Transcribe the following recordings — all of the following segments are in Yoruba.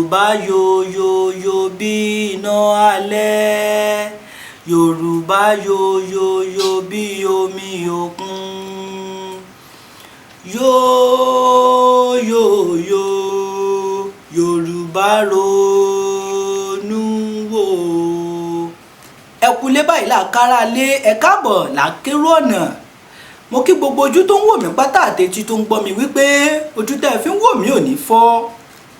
Yorùbá yoyoyo bí iná alẹ́, Yorùbá yoyoyo bí omi òkun, yóyóyó Yorùbá ronú wò. Ẹ kúlé báyìí làkàrà lé, ẹ káàbọ̀ làkérò ọ̀nà. Mo kí gbogbo ojú tó ń wò mí pátá àtẹ̀tí tó ń gbọ́ mi wípé ojú tẹ́ ẹ fi ń wò mí ò ní fọ́,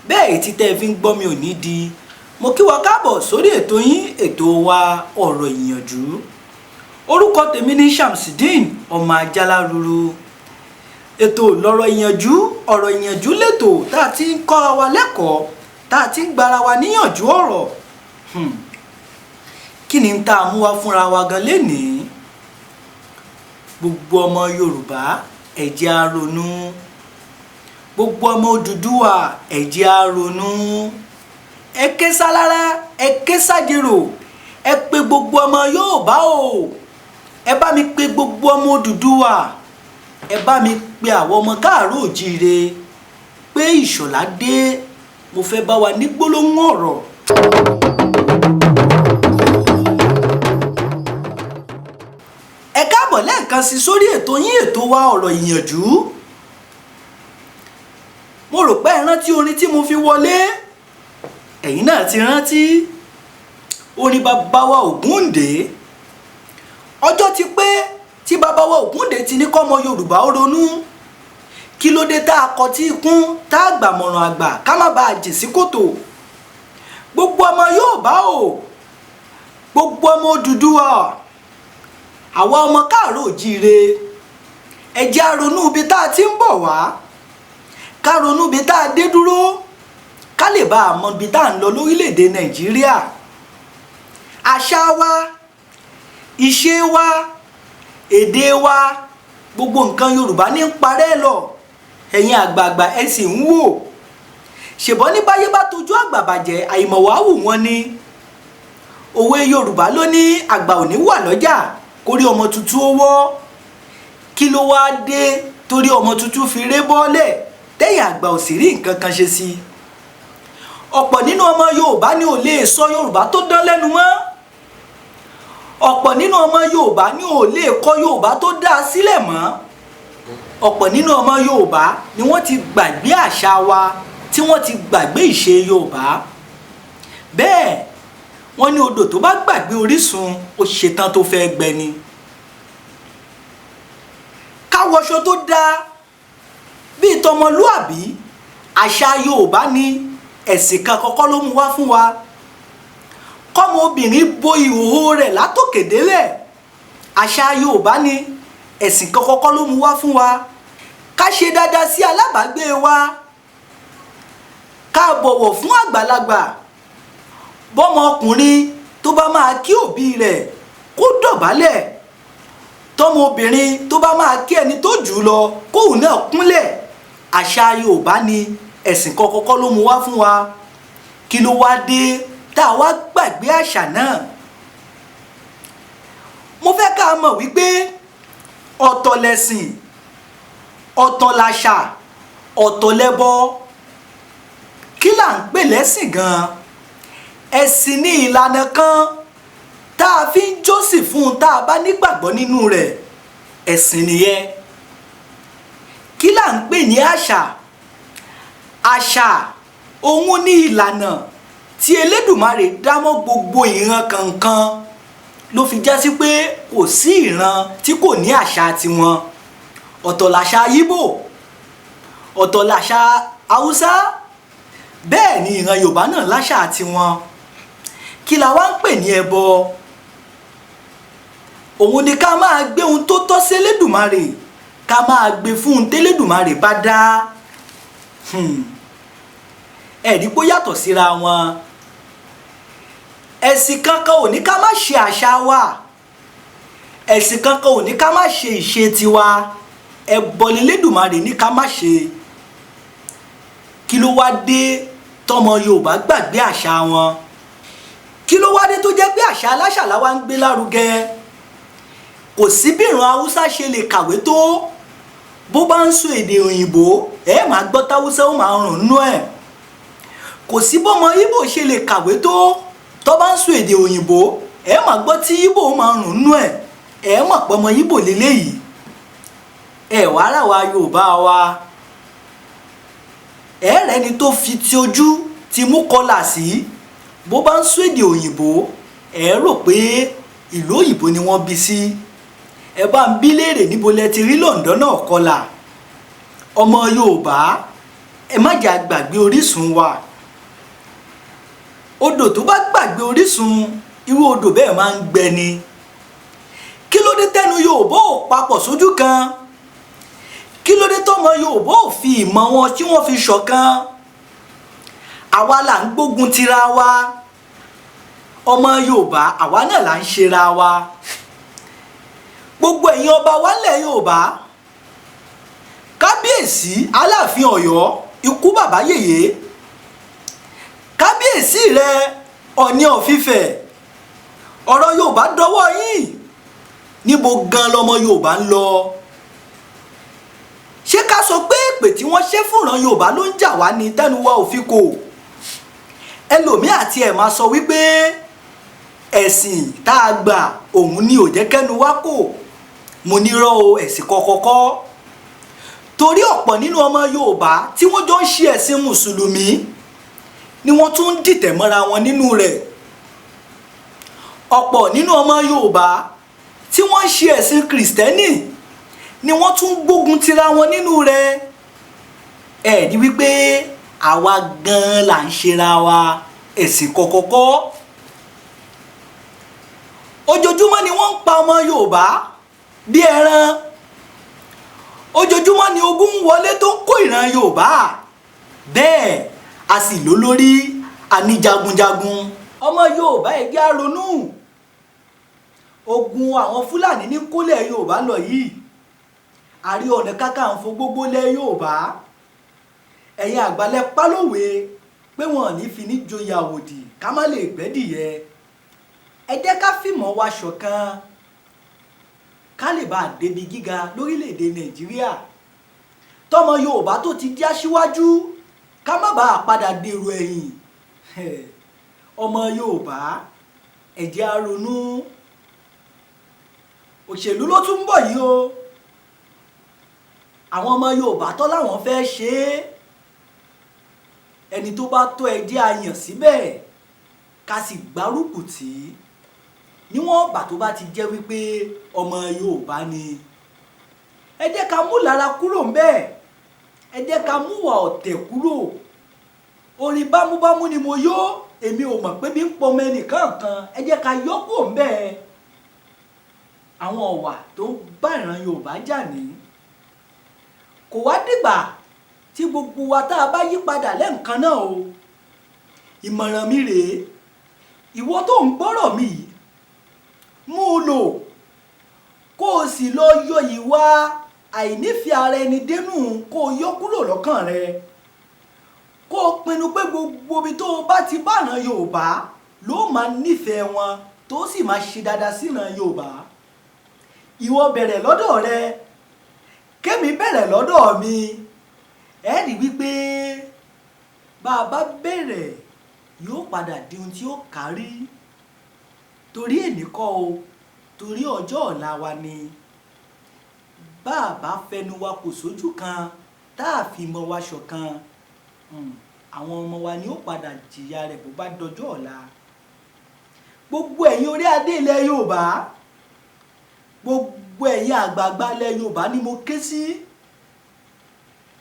bẹ́ẹ̀ etí tẹ́ ẹ fi ń gbọ́ mi ò ní di. Mo kí wa káàbọ̀ sórí ètò yín, ètò wa, Ọ̀rọ̀ Ìyànjú. Orúkọ tèmi ní Shamsideen ọmọ Ajáláruru. Ètò lọ́rọ̀ ìyànjú, ọ̀rọ̀ ìyànjú lẹ́tò tá a ti ń kọ́ra wa lẹ́kọ̀ọ́, tá a ti ń gbára wa níyànjú ọ̀rọ̀. Kí ni tá a mú wá fúnra wa gan lénìí? Gbogbo ọmọ Yorùbá, ẹ jẹ́ á ronú. Gbogbo ọmọ Odùduwà, ẹ jẹ́ á ronú. Ẹ ké sálára, ẹ ké sájèrò, ẹ pé gbogbo ọmọ Yorùbá o, ẹ bá mi pé gbogbo ọmọ Odùduwà, ẹ bá mi pé àwọn ọmọ káàárọ̀ òjíire pé Ìṣọ̀lá dé, mo fẹ́ bá wa ní gbólóhùn ọ̀rọ̀. Ẹ káàbọ̀ lẹ́ẹ̀kan sí sórí ètò yín, ètò wa, Ọ̀rọ̀ Ìyànjú. Mo rò pé ẹ rántí orin tí mo fi wọlé. Ẹ̀yin náà ti rántí orin bàbá wa Ògúndé. Ọjọ́ ti pé tí bàbá wa Ògúndé ti ní kọ́mọ Yorùbá ó ronú. Kí ló dé tá a kọ tí ikún, tá a gbàmọ̀ràn àgbà ká má bàa jìn sí kòtò? Gbogbo ọmọ Yorùbá o, gbogbo ọmọ Odùduwà, àwa ọmọ káàárọ̀ òjíire, ẹ jẹ́ á ronú ibi tá a ti ń bọ̀ wá, ká ronú ibi tá a dé dúró, ká lè bá a mọ ibi tá à ń lọ lórílẹ̀‐èdè Nàìjíríà. Àṣà wa, ìṣe wa, èdè wa, gbogbo nǹkan Yorùbá ní ń parẹ́ lọ. Ẹ̀yin àgbààgbà, ẹ sì ń wò. Ṣèbọ́ ní báyé bá tojú àgbà bàjẹ́, àìmọ̀wáwù wọn ni. Òwe Yorùbá ló ní àgbà ò ní wà lọ́jà kórí ọmọ tuntun ó wọ́. Kí ló wáá dé torí ọmọ tuntun fi ré bọ́lẹ̀ tẹ́yìn àgbà ò sì rí nǹkan kan ṣe sí i? Ọ̀pọ̀ nínú ọmọ Yorùbá ni ò lè sọ Yorùbá tó dán lẹ́nu mọ́. Ọ̀pọ̀ nínú ọmọ Yorùbá ni ò lè kọ Yorùbá tó dáa sílẹ̀ mọ́. Ọ̀pọ̀ nínú ọmọ Yorùbá ni wọ́n ti gbàgbé àṣà wa, tí wọ́n ti gbàgbé ìṣe Yorùbá. Bẹ́ẹ̀ wọ́n ní odò tó bá gbàgbé orísun, ó ṣetán tó fẹ́ gbẹ ni. Ká wọṣọ tó dáa bíi tọmọlúàbí, àṣà Yorùbá ni, ẹ̀sìn kan kọ́kọ́ ló mú wá fún wa. Kọ́mọ obìnrin bo ìhòòhò rẹ̀ látòkè délẹ̀, àṣà Yorùbá ni, ẹ̀sìn kan kọ́kọ́ ló mú wá fún wa. Ká ṣe dáadáa sí alábàágbé wa, ká bọ̀wọ̀ fún àgbàlagbà. Bọ́mọ ọkùnrin tó bá máa kí òbí rẹ̀, kó dọ̀bálẹ̀. Tọ́mọ obìnrin tó bá máa kí ẹni tó jù ú lọ, kóun náà kúnlẹ̀, àṣà Yorùbá ni, ẹ̀sìn kan kọ́kọ́ ló mú wá fún wa. Kí ló wá dé tá a wá gbàgbé àṣà náà? Mo fẹ́ ká mọ̀ wípé ọ̀tọ̀ lẹ̀sìn, ọ̀tọ̀ làṣà, ọ̀tọ̀ lẹ́bọ. Kí là ń pè lẹ́sìn gan-an? Ẹ̀sìn ní ìlànà kan tá a fi ń jọ́sìn fún un tá a bá nígbàgbọ́ nínú rẹ̀. Ẹ̀sìn nìyẹn. Kí là ń pè ní àṣà? Àṣà òun ní ìlànà tí Elédùmarè dá mọ́ gbogbo ìran kankan, ló fi já sí pé kò sí ìran tí kò ní àṣà tiwọn. Ọ̀tọ̀ làṣà Yíbò, ọ̀tọ̀ làṣà Haúsá, bẹ́ẹ̀ ni ìran Yorùbá náà láṣà tiwọn. Kí la wá ń pè ní ẹbọ? Òun ni ká máa gbé ohun tó tọ́ sí Elédùmarè, ká máa gbé fún ohun tẹ́lẹ̀dùmarè bá dá. Ẹ̀rí pé ó yàtọ̀ síra wọn. Ẹ̀sìn kankan ò ní ká má ṣe àṣà wa, ẹ̀sìn kankan ò ní ká má ṣe ìṣe tiwa. Ẹbọ l'Elédùmarè ní ká má ṣe. Kí ló wá dé tọmọ Yorùbá gbàgbé àṣà wọn? Kí ló wá dé tó jẹ́ pé àṣà aláṣà la wá ń gbé lárugẹ? Kò sí bí ìran Haúsá ṣe lè kàwé tó, bó bá ń sọ èdè òyìnbó, ẹ máa gbọ́ táwúsá ó máa rùn nú ẹ̀. Kò sí bọ́mọ Ìgbò ṣe lè kàwé tó, tó bá ń sọ èdè òyìnbó, ẹ máa gbọ́ tí Ìgbò máa rùn nú ẹ̀, ẹ mọ̀ pé ọmọ Ìgbò lélẹ́yìí. Ẹ wàá rà wá Yorùbá wa, ẹ rẹ́ni tó fi ti ojú ti mú kọlà sí, bó bá ń sọ èdè òyìnbó, ẹ rò pé ìlú òyìnbó ni wọ́n bí sí. Ẹ bá ń bí léèrè, níbo lẹ ti rí London náà kọlà? Ọmọ Yorùbá, ẹ má jẹ́ àgbàgbé orísun wa. Odò tó bá gbàgbé orísun, irú odò bẹ́ẹ̀ máa ń gbẹ ni. Kí ló dé tẹnu Yorùbá ò papọ̀ sójú kan? Kí ló dé tọmọ Yorùbá ò fi ìmọ̀ wọn tí wọ́n fi ṣọ̀kan? Àwa là ń gbógun tira wa. Ọmọ Yorùbá, àwa náà là ń ṣera wa. Gbogbo ẹ̀yin ọba wa ńlẹ̀ Yorùbá, kábíyèsí Aláàfin Ọ̀yọ́, ikú bàbá yèyé, kábíyèsí rẹ Ọ̀ọ̀ni of Ifẹ̀, ọ̀rọ̀ Yorùbá dọwọ́ yín. Níbo gan lọmọ Yorùbá ń lọ? Ṣé ká sọ pé èpè tí wọ́n ṣe fúnran Yorùbá ló ń jà wá ní tẹnu wa ò fi kò? Ẹlòmíì àti ẹ̀ máa sọ wípé ẹ̀sìn tá a gbà òun ni ò jẹ́ kẹ́nu wá kò. Mo nírọ́ o, ẹ̀sìn kọ́kọ́kọ́, torí ọ̀pọ̀ nínú ọmọ Yorùbá tí wọ́n jọ ń ṣe ẹ̀sìn mùsùlùmí ni wọ́n tún ń dìtẹ̀ mọ́ra wọn nínú rẹ̀. Ọ̀pọ̀ nínú ọmọ Yorùbá tí wọ́n ń ṣe ẹ̀sìn kìrìsìtẹ́nì ni wọ́n tún gbógun tira wọn nínú rẹ̀. Ẹ̀ ní wípé àwa gan-an là ń ṣera wa, ẹ̀sìn kọ̀kọ̀kọ́. Ojoojúmọ́ ni wọ́n ń pa ọmọ Yorùbá bí ẹran. Ojoojúmọ́ ni ogun ń wọlé tó ń kó ìran Yorùbá. Bẹ́ẹ̀ a sì lólórí, a ní jagunjagun. Ọmọ Yorùbá, ẹ jẹ́ á ronú. Ogun àwọn Fúlàní ní kólẹ̀ Yorùbá lọ yìí. Ààrẹ Ọ̀nà Kakanfò gbogbo lẹ̀ Yorùbá, ẹ̀yin àgbàlẹ̀ pálọ̀wé pé wọn ò ní fi ní joyè àwòdì ká má lè gbẹ́dìyẹ. Ẹ jẹ́ ká fìmọ̀ wa ṣọ̀kan, ká lè bá a débi gíga lórílẹ̀‐èdè Nàìjíríà. Tọmọ Yorùbá tó ti di aṣíwájú, ká má bàa padà dèrò ẹ̀yìn. Ọmọ Yorùbá, ẹ jẹ́ á ronú. Òṣèlú ló tún ń bọ̀ yìí o. Àwọn ọmọ Yorùbá tó láwọn fẹ́ ṣe é, ẹni tó bá tó, ẹ jẹ́ á yàn síbẹ̀, ká sì gbárùkù tì í níwọ̀n ìgbà tó bá ti jẹ́ wípé ọmọ Yorùbá ni. Ẹ jẹ́ ká mú lára kúrò ńbẹ̀, ẹ jẹ́ ká mú ìwà ọ̀tẹ̀ kúrò. Orin bámúbámú ni mo yó, èmi ò mọ̀ pé bí ń pọmọ ẹnìkan kan, ẹ jẹ́ ká yọ kúrò ńbẹ̀. Àwọn ọ̀wà tó ń bá ìran Yorùbá jà ní kò wá dìgbà tí gbogbo wa tá a bá yí padà lẹ́ǹkan náà o. Ìmọ̀ràn mi rèé: ìwọ tó ń gbọ́rọ̀ mi yìí, mú un lò, kó o sì lọ yọ ìwà àìnífẹ̀ẹ́ ara ẹni dénú, kó o yọ kúrò lọ́kàn rẹ, kó o pinnu pé gbogbo ibi tó o bá ti bá ìran Yorùbá ló máa nífẹ̀ẹ́ wọn, tó sì máa ṣe dáadáa sí ìran Yorùbá. Ìwọ bẹ̀rẹ̀ lọ́dọ̀ rẹ, kémi bẹ̀rẹ̀ lọ́dọ̀ mi. Ẹ rí wípé bá a bá bẹ̀rẹ̀, yóò padà di ohun tí ó kárí. Torí èní kọ́ o, torí ọjọ́ ọ̀la wa ni. Bá a bá fẹnu wa kò sójú kan, tá a fi mọ́ wa ṣọ̀kan, àwọn ọmọ wa ni ó padà jìyà rẹ̀ bó bá dọjọ́ ọ̀la. Gbogbo ẹ̀yin orí adé ilẹ̀ Yorùbá, gbogbo ẹ̀yin àgbààgbà ilẹ̀ Yorùbá ni mo ké sí.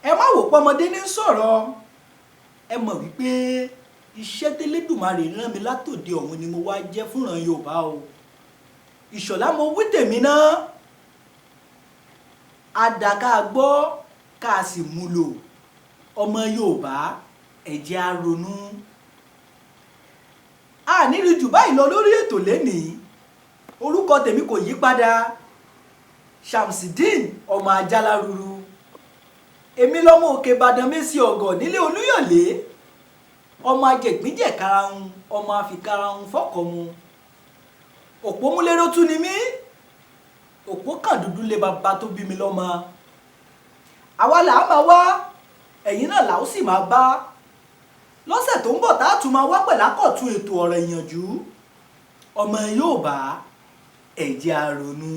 Ẹ má wò pọ́mọdé ní sọ̀rọ̀. Ẹ mọ̀ wípé iṣẹ́ tẹ́lẹ́dùmarè rán mi látòde ọ̀run ni mo wá jẹ́ fúnran Yorùbá o. Ìṣọ̀lá, mo wí tèmi náà, àdàkà gbọ́ ká sì mú lò. Ọmọ Yorùbá, ẹ jẹ́ á ronú. A nírí jù báyìí lọ lórí ètò lénìí. Orúkọ tèmi kò yí padà, Shamsideen ọmọ Ajáláruru. Èmi lọ́mọ Òkè Ìbàdàn mẹ́sì ọ̀gọ̀ nílé Olúyọ̀lé, ọmọ ajẹ̀gbíjẹ̀ karahun, ọmọ àfikàrahun fọ́kọ̀mu. Òpómúléró tún ni mí, òpó kan dúdú lé bàbá tó bí mi lọ́mọ. Àwa là á máa wá, ẹ̀yin náà là ó sì máa bá. Lọ́sẹ̀ tó ń bọ̀, tá a tún máa wá pẹ̀lú àkọ́tún ètò ọ̀rọ̀ ìyànjú. Ọmọ Yorùbá, ẹ jẹ́ á ronú.